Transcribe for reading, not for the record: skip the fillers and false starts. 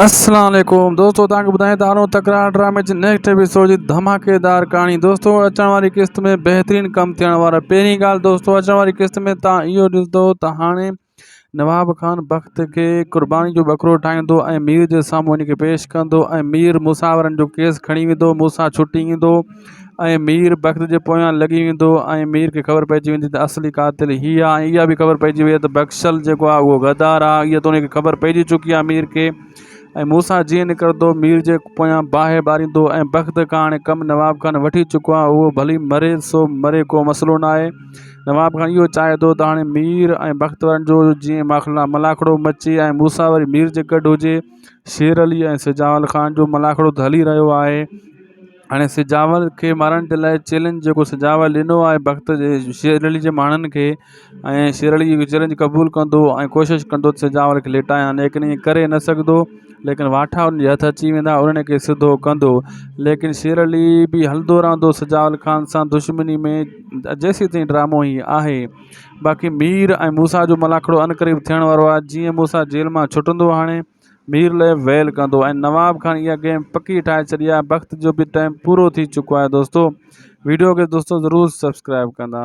السلام عليڪم دوستو توهان کي ٻڌايان ته هاڻو تڪرار ڊرامي جي نيڪسٽ ايپيسوڊ جي ڌماڪيدار ڪهاڻي دوستو اچڻ واري قسط ۾ بهترين ڪم ٿيڻ وارو پهرين ڳالهه دوستو اچڻ واري قسط ۾ توهان اهو ڏسندو ته هاڻي نواب خان بخت کي قرباني جو ٻڪرو ٺاهيندو ۽ مير جي سامهون ان کي پيش ڪندو ۽ مير مساورن جو ڪيس کڻي ويندو موسا ڇٽي ايندو ۽ مير بخت جي پويان لڳي ويندو ۽ مير کي خبر پئجي ويندي ته اصلي قاتل هي آهي ۽ اها به خبر پئجي وئي ته بخشل جيڪو آهي اهو غدار آهي اها ته ان کي خبر پئجي چڪي آهي مير کي ۽ موسيٰ جيئن نڪرندو مير جي پويان باهه ٻاريندو ۽ بخت کان هاڻي ڪم نواب خان وٺي چڪو آهي اهو ڀلي مري سو مري ڪو مسئلو نه آهي نواب خان اهو چاهي ٿو ته هاڻي مير ۽ بخت وارن جو جيئن ملاکڙو مچي ۽ موسيٰ وري مير جي ڪڍ هجي شير علي ۽ سجاول خان جو ملاکڙو ته هلي رهيو آهي هاڻي سجاول کي مارڻ جي لاء چئلينج جيڪو سجاول ڏنو آهي بخت جي شير علي جي ماڻهن کي ۽ شير علي اهو چئلينج قبول ڪندو ۽ ڪوشش ڪندو ته سجاول کي ليٽايان ليڪن ائين ڪري نه سگهندو ليڪن واٺا ان جي هٿ اچي ويندا انهن کي سڌو ڪندو ليڪن شير علي به هلندو رهندو سجاول خان سان دشمني ۾ جيسين تائين ڊرامو هي آهي باقي مير ۽ موسيٰ جو ملاکڙو عنقريب ٿيڻ وارو آهي جيئن موسيٰ جيل مان ڇٽندو هاڻي مير لئه ويل ڪندو ۽ نواب خان اها گيم پڪي ٺاهي ڇڏي آهي بخت جو به ٽائيم پورو ٿي چڪو آهي دوستو ويڊيو کي دوستو ضرور سبسڪرائب ڪندا.